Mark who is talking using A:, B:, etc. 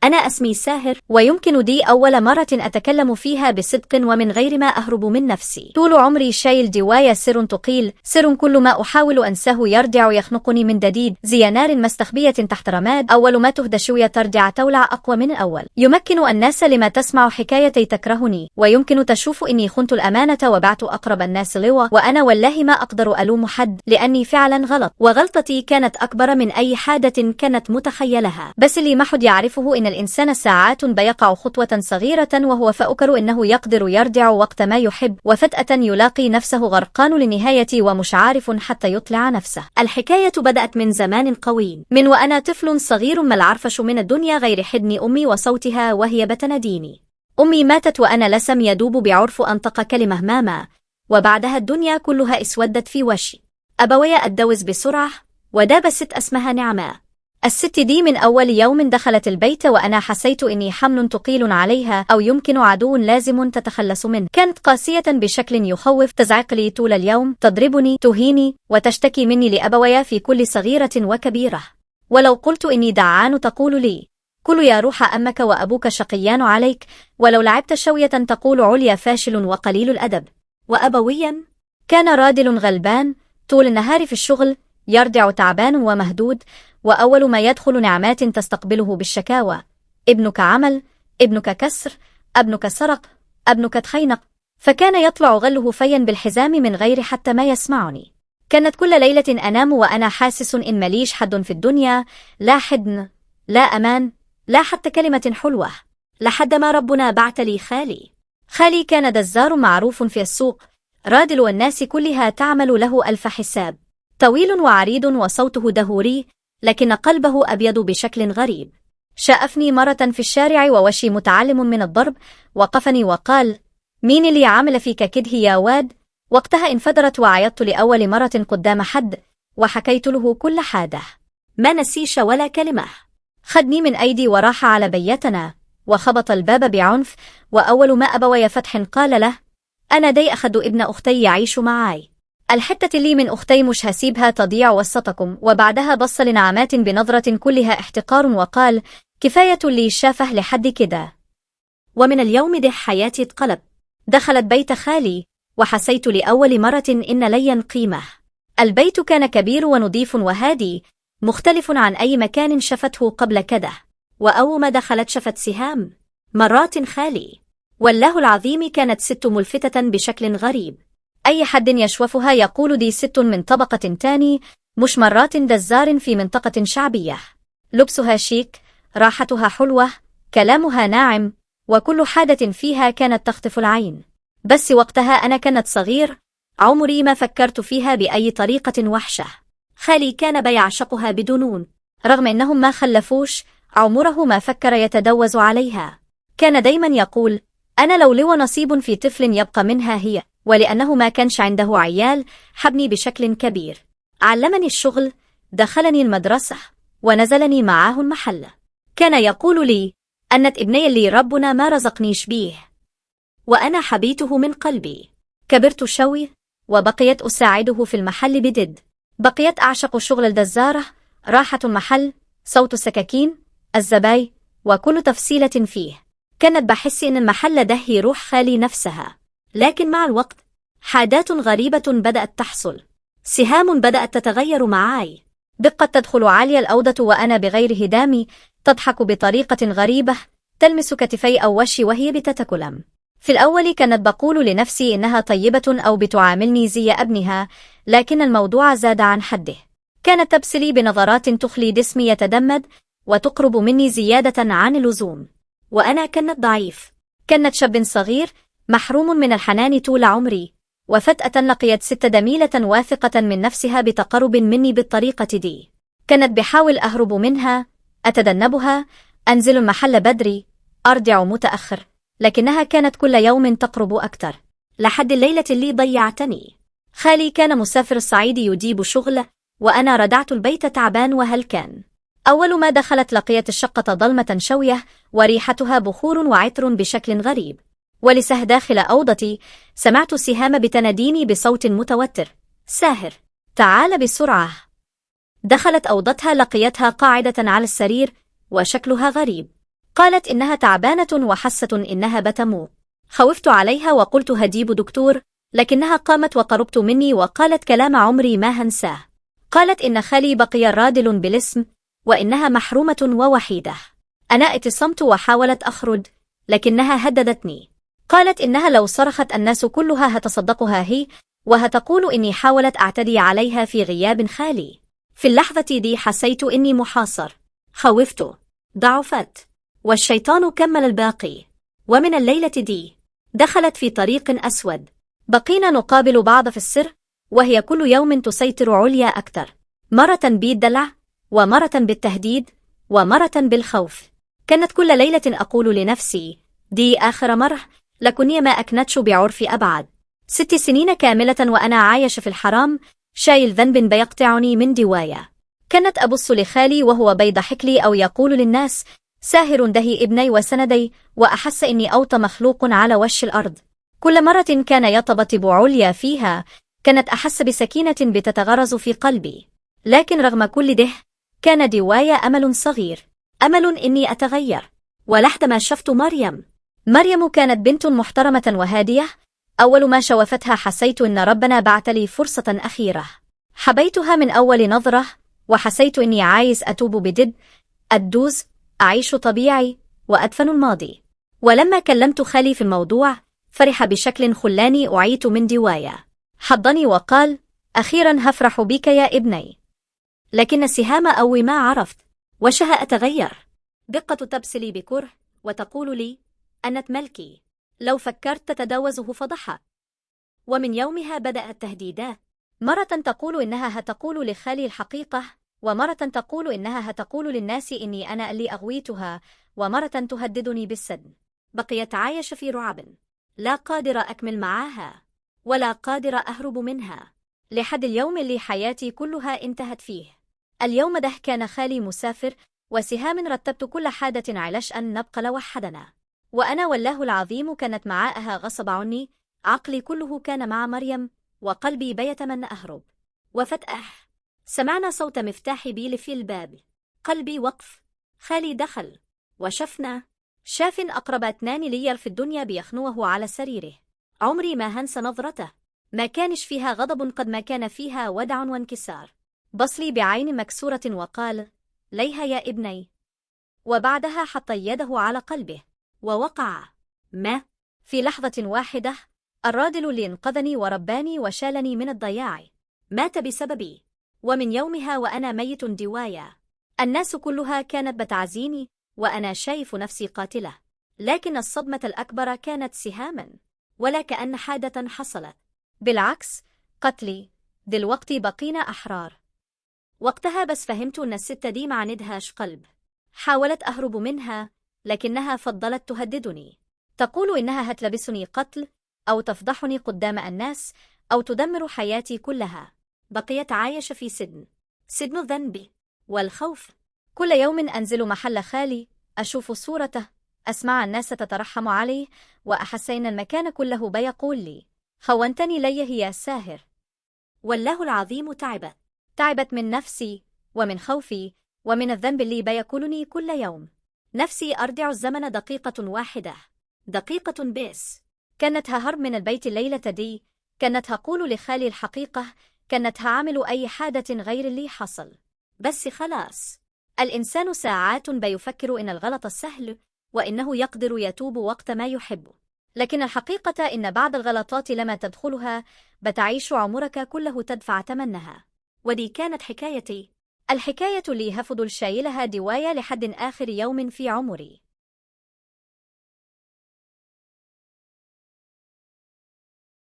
A: أنا اسمي ساهر، ويمكن دي أول مرة أتكلم فيها بصدق ومن غير ما أهرب من نفسي. طول عمري شايل جوايا سر تقيل، سر كل ما أحاول أنساه يرجع يخنقني من جديد، زي نار مستخبية تحت رماد، أول ما تهدى شوية ترجع تولع أقوى من الأول. يمكن الناس لما تسمع حكايتي تكرهني، ويمكن تشوف إني خنت الأمانة وبعت أقرب الناس لوا، وأنا والله ما أقدر ألوم حد لأني فعلا غلط، وغلطتي كانت أكبر من أي حادة كانت متخيلها. بس اللي ما حد يعرفه إن الإنسان ساعات بيقع خطوة صغيرة وهو فأكر إنه يقدر يرجع وقت ما يحب، وفجأة يلاقي نفسه غرقان للنهاية ومش عارف حتى يطلع نفسه. الحكاية بدأت من زمان قوي، من وأنا طفل صغير ما العرفش من الدنيا غير حضن أمي وصوتها وهي بتناديني. أمي ماتت وأنا لسم يدوب بعرف أنطق كلمة ماما، وبعدها الدنيا كلها اسودت في وشي. أبويا اتجوز بسرعة وداب ست اسمها نعمة. الست دي من أول يوم دخلت البيت وأنا حسيت إني حمل ثقيل عليها، أو يمكن عدو لازم تتخلص منه. كانت قاسية بشكل يخوف، تزعق لي طول اليوم، تضربني، تهيني، وتشتكي مني لأبويا في كل صغيرة وكبيرة. ولو قلت إني دعان تقول لي كل يا روح أمك وأبوك شقيان عليك، ولو لعبت شوية تقول عليا فاشل وقليل الأدب. وأبويا كان رادل غلبان، طول النهار في الشغل، يرجع تعبان ومهدود، وأول ما يدخل نعمات تستقبله بالشكاوى: ابنك عمل، ابنك كسر، ابنك سرق، ابنك تخينق. فكان يطلع غله فيا بالحزام من غير حتى ما يسمعني. كانت كل ليلة أنام وأنا حاسس إن مليش حد في الدنيا، لا حضن، لا أمان، لا حتى كلمة حلوة، لحد ما ربنا بعت لي خالي. خالي كان دزار معروف في السوق، رادل والناس كلها تعمل له ألف حساب. طويل وعريض وصوته دهوري، لكن قلبه أبيض بشكل غريب. شافني مرة في الشارع ووشي متعلم من الضرب، وقفني وقال: مين اللي عمل فيك كده يا واد؟ وقتها انفجرت وعيطت لأول مرة قدام حد، وحكيت له كل حاجة، ما نسيش ولا كلمة. خدني من أيدي وراح على بيتنا وخبط الباب بعنف، وأول ما أبويا فتح قال له: أنا دي أخد ابن أختي يعيش معاي، الحتة اللي من أختي مش هسيبها تضيع وسطكم. وبعدها بص لنعمات بنظرة كلها احتقار وقال: كفاية اللي شافه لحد كده. ومن اليوم ده حياتي اتقلب. دخلت بيت خالي وحسيت لأول مرة إن لي قيمة. البيت كان كبير ونظيف وهادي، مختلف عن أي مكان شفته قبل كده. وأول ما دخلت شفت سهام مرات خالي، والله العظيم كانت ست ملفتة بشكل غريب. أي حد يشوفها يقول دي ست من طبقة تاني، مش مرات دزار في منطقة شعبية. لبسها شيك، راحتها حلوة، كلامها ناعم، وكل حادة فيها كانت تخطف العين. بس وقتها أنا كنت صغير، عمري ما فكرت فيها بأي طريقة وحشة. خالي كان بيعشقها بدنون، رغم إنهم ما خلفوش، عمره ما فكر يتجوز عليها. كان دايما يقول: أنا لو لو نصيب في طفل يبقى منها هي. ولأنه ما كانش عنده عيال حبني بشكل كبير. علمني الشغل، دخلني المدرسة، ونزلني معاه المحل. كان يقول لي: أنت ابني اللي ربنا ما رزقنيش بيه. وأنا حبيته من قلبي. كبرت شوي وبقيت أساعده في المحل بدد. بقيت أعشق شغل الدزارة، راحة المحل، صوت السكاكين، الزباين، وكل تفصيلة فيه. كانت بحس إن المحل ده روح خالي نفسها. لكن مع الوقت حادات غريبة بدأت تحصل. سهام بدأت تتغير معاي. بقت تدخل علي الأوضة وأنا بغير هدامي، تضحك بطريقة غريبة، تلمس كتفي أو وشي وهي بتتكلم. في الأول كانت بقول لنفسي إنها طيبة أو بتعاملني زي ابنها، لكن الموضوع زاد عن حده. كانت تبسلي بنظرات تخلي جسمي يتجمد، وتقرب مني زيادة عن اللزوم. وأنا كنت ضعيف، كنت شاب صغير محروم من الحنان طول عمري، وفجأة لقيت ست جميلة واثقة من نفسها بتقرب مني بالطريقة دي. كانت بحاول أهرب منها، أتجنبها، أنزل المحل بدري، أرجع متأخر، لكنها كانت كل يوم تقرب أكثر، لحد الليلة اللي ضيعتني. خالي كان مسافر الصعيد يجيب شغل، وأنا رجعت البيت تعبان وهلكان. أول ما دخلت لقيت الشقة ظلمة شوية، وريحتها بخور وعطر بشكل غريب. ولسه داخل أوضتي سمعت سهام بتناديني بصوت متوتر: ساهر، تعال بسرعة. دخلت أوضتها لقيتها قاعدة على السرير وشكلها غريب. قالت إنها تعبانة وحست إنها بتموت. خوفت عليها وقلت هجيب دكتور، لكنها قامت وقربت مني وقالت كلام عمري ما هنساه. قالت إن خالي بقي رادل بالاسم وإنها محرومة ووحيدة. أنا اتصمت وحاولت أخرج، لكنها هددتني. قالت إنها لو صرخت الناس كلها هتصدقها هي، وهتقول إني حاولت أعتدي عليها في غياب خالي. في اللحظة دي حسيت إني محاصر. خوفت، ضعفت، والشيطان كمل الباقي. ومن الليلة دي دخلت في طريق أسود. بقينا نقابل بعض في السر، وهي كل يوم تسيطر عليا أكثر، مرة بالدلع، ومرة بالتهديد، ومرة بالخوف. كانت كل ليلة أقول لنفسي دي آخر مرة، لكني ما أكنتش بعرف أبعد. 6 سنين كاملة وأنا عايش في الحرام، شايل ذنب بيقطعني من دوايا. كانت أبص لخالي وهو بيضحك لي أو يقول للناس ساهر دهي ابني وسندي، وأحس إني أوطى مخلوق على وش الأرض. كل مرة كان يطبطب عليا فيها كانت أحس بسكينة بتتغرز في قلبي. لكن رغم كل ده كان دوايا أمل صغير، أمل إني أتغير. ولحد ما شفت مريم. مريم كانت بنت محترمة وهادية. أول ما شوفتها حسيت إن ربنا بعت لي فرصة أخيرة. حبيتها من أول نظرة، وحسيت إني عايز أتوب بجد، أدوز، أعيش طبيعي، وأدفن الماضي. ولما كلمت خالي في الموضوع فرح بشكل خلاني أعيت من دوايا. حضني وقال أخيرا هفرح بك يا ابني. لكن سهام أول ما عرفت وشها أتغير. دقة تبسلي بكره وتقول لي أنت ملكي، لو فكرت تتجاوزه فضحة. ومن يومها بدأت التهديدات. مرة تقول إنها هتقول لخالي الحقيقة، ومرة تقول إنها هتقول للناس إني أنا اللي أغويتها، ومرة تهددني بالسجن. بقيت عايشة في رعب، لا قادرة أكمل معاها ولا قادرة أهرب منها، لحد اليوم اللي حياتي كلها انتهت فيه. اليوم ده كان خالي مسافر، وسهام رتبت كل حادة علشان نبقى لوحدنا. وأنا والله العظيم كانت معاها غصب عني، عقلي كله كان مع مريم، وقلبي بيتمنى أهرب. وفتأة سمعنا صوت مفتاح بيل في الباب. قلبي وقف. خالي دخل وشفنا، شاف أقرب اتنان لي في الدنيا بيخنوه على سريره. عمري ما هنسى نظرته، ما كانش فيها غضب قد ما كان فيها ودع وانكسار. بصلي بعين مكسورة وقال ليها يا ابني. وبعدها حط يده على قلبه ووقع. ما في لحظة واحدة الراجل اللي انقذني ورباني وشالني من الضياع مات بسببي. ومن يومها وأنا ميت دوايا. الناس كلها كانت بتعزيني وأنا شايف نفسي قاتلة، لكن الصدمة الأكبر كانت سهاما، ولا كأن حادة حصلت. بالعكس، قتلي دلوقتي بقينا أحرار. وقتها بس فهمت أن الست دي ما عندهاش قلب. حاولت أهرب منها، لكنها فضلت تهددني، تقول إنها هتلبسني قتل أو تفضحني قدام الناس أو تدمر حياتي كلها. بقيت عايشة في سجن، سجن الذنب والخوف. كل يوم أنزل محل خالي، أشوف صورته، أسمع الناس تترحم عليه، وأحس إن المكان كله بيقول لي خونتني ليه يا ساهر. والله العظيم تعبت، تعبت من نفسي ومن خوفي ومن الذنب اللي بياكلني كل يوم. نفسي أرجع الزمن دقيقة واحدة، دقيقة بس. كانت ههرب من البيت الليلة دي، كانت هقول لخالي الحقيقة، كانت هعمل أي حادة غير اللي حصل. بس خلاص، الإنسان ساعات بيفكر إن الغلط سهل وإنه يقدر يتوب وقت ما يحب، لكن الحقيقة إن بعض الغلطات لما تدخلها بتعيش عمرك كله تدفع ثمنها. ودي كانت حكايتي، الحكاية اللي هفضل شايلها دوايا لحد آخر يوم في عمري.